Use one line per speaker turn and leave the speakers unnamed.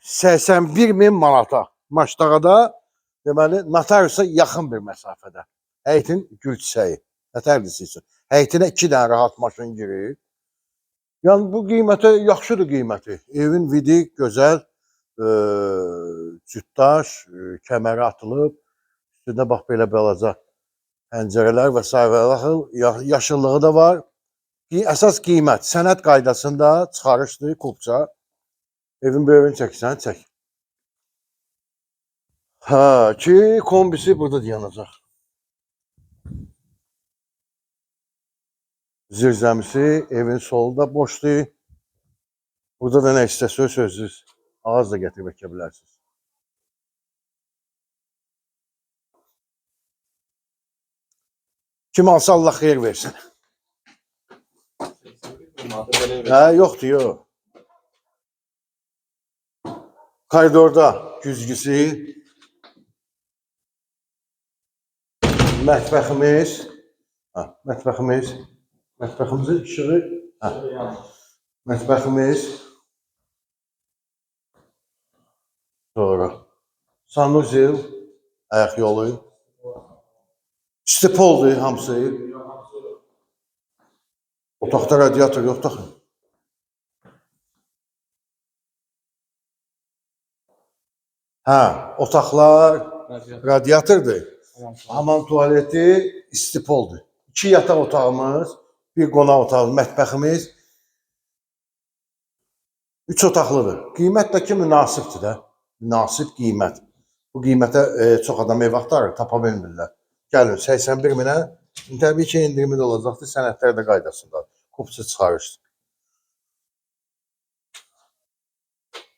81 min manata. Maştağada, deməli, notariusa yaxın bir məsafədə. Həyətin gül çiçəyi. Nətər üçün. Həyətinə 2 dənə rahat maşın girir. Yəni bu qiymətə yaxşıdır qiyməti. Evin vidi gözəl, cütdaş, kəməri atılıb. Üstündə bax belə balaca pəncərələr və sair və ilaxır. Yaşıllığı da var. Əsas qiymət sənəd qaydasında çıxarışdır kupça. Evin böyrünü çəksən, çək. Hə, ki kombisi burada dayanacaq. Zirzəmisi evin solunda boşdur. Burada da nə istəsəz sözsüz ağac da gətirib əkə bilərsiniz. Kim alsa Allah xeyir versin.
81 min manata belə ev.
Hə, yoxdur, yox. Koridorda güzgüsü, mətbəximiz, hə, mətbəximiz, mətbəximizin işığı, hə, mətbəximiz. Doğru. Sanuzel, ayaq yolu. İstipoldur hamısı. Otaqda radiator yoxdur axı. Hə, otaqlar radiatordur. Hamam tualeti istipoldur. 2 yataq otağımız, bir qonaq otağı, mətbəximiz. 3 otaqlıdır. Qiymət də ki münasibdir də. Münasib qiymət. Bu qiymətə çox adam ev axtarır, tapa bilmirlər. Gəlin 81 minə, təbii ki endirimi də olacaqdır, sənədlər də qaydasındadır. Kupça çıxarışdır.